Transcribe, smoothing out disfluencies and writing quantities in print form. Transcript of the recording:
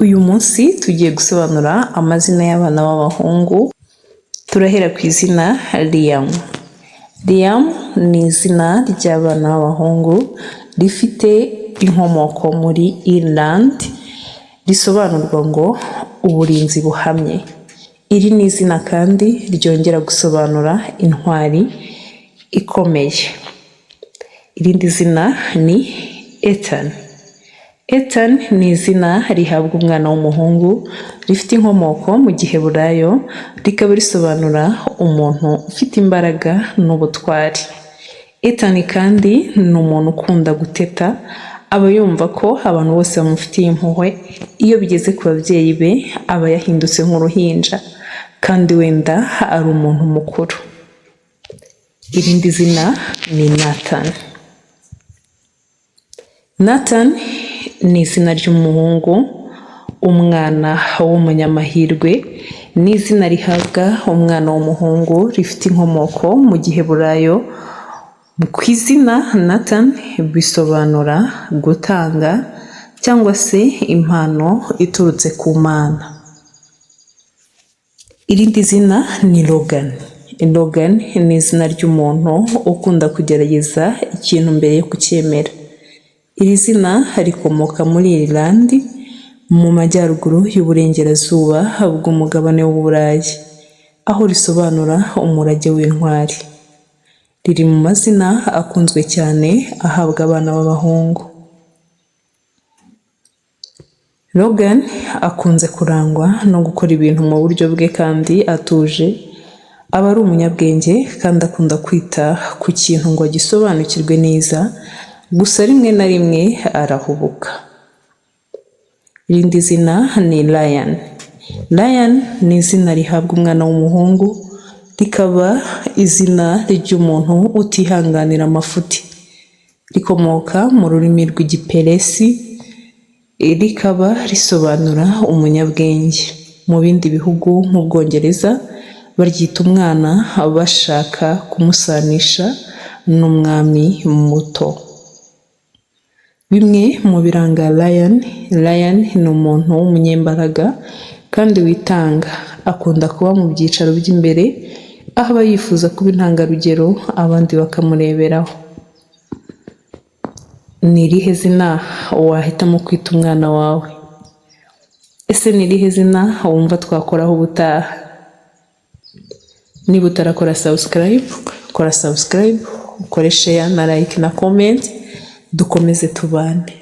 Uyu munsi tugiye gusobanura amazina y'abana b'abahungu, turahera ku izina Liam. Liam ni izina ry'abana b'abahungu rifite inkomoko muri Ireland, risobanurwa ngo uburinzi buhamye. Iri ni izina kandi ryongera gusobanura intwari ikomeye. Irindi zina ni Ethan. Ethan ni izina rihabwa umwana w'umuhungu rifite inkomoko mu Giheburayo, rikaba risobanura umuntu ufite imbaraga n'ubutwari. Ethan kandi ni umuntu ukunda guteta, aba yumva ko abantu bose bamufitiye impuhwe, iyo bigeze ku babyeyi be aba yahindutse nk'uruhinja kandi wenda ari umuntu mukuru. Irindi zina ni Nathan. Nathan ni izina ry'umuhungu, umwana w'umunyamahirwe, ni izina rihabwa umwana w'umuhungu rifite inkomoko mu Giheburayo. Ku izina Nathan bisobanura gutanga cyangwa se impano iturutse ku Mana. Irindi zina ni Logan. Logan ni izina ry'umuntu ukunda kugerageza ikintu mbere yo kucyemera. Iri zina rikomoka muri Ireland, mu majyaruguru y'uburengerazuba bw'umugabane w'Uburayi, aho risobanura umurage w'intwari. Riri mu mazina akunzwe cyane ahabwa abana b'abahungu. Logan akunze kurangwa no gukora ibintu mu buryo bwe kandi atuje, aba ari umunyabwenge kandi akunda kwita ku kintu ngo agisobanukirwe neza, gusa rimwe na rimwe arahubuka. Irindi zina ni Ryan. Ryan ni izina rihabwa umwana w'umuhungu, rikaba izina ry'umuntu utihanganira amafuti. Rikomoka mu rurimi rw'Igiperesi, rikaba risobanura umunyabwenge. Mu bindi bihugu nk'Ubwongereza baryita umwana bashaka kumusanisha n'umwami muto. Bimwe mu biranga Ryan: Ryan ni umuntu w'umunyembaraga kandi witanga, akunda kuba mu byicaro by'imbere, aho aba yifuza kuba intangarugero abandi bakamureberaho. Ni irihe zina wahitamo kwita umwana wawe? Ese ni irihe zina wumva twakoraho ubutaha? Niba utarakora subscribe, kora subscribe, ukore share na like na comment, dukomeze tubane.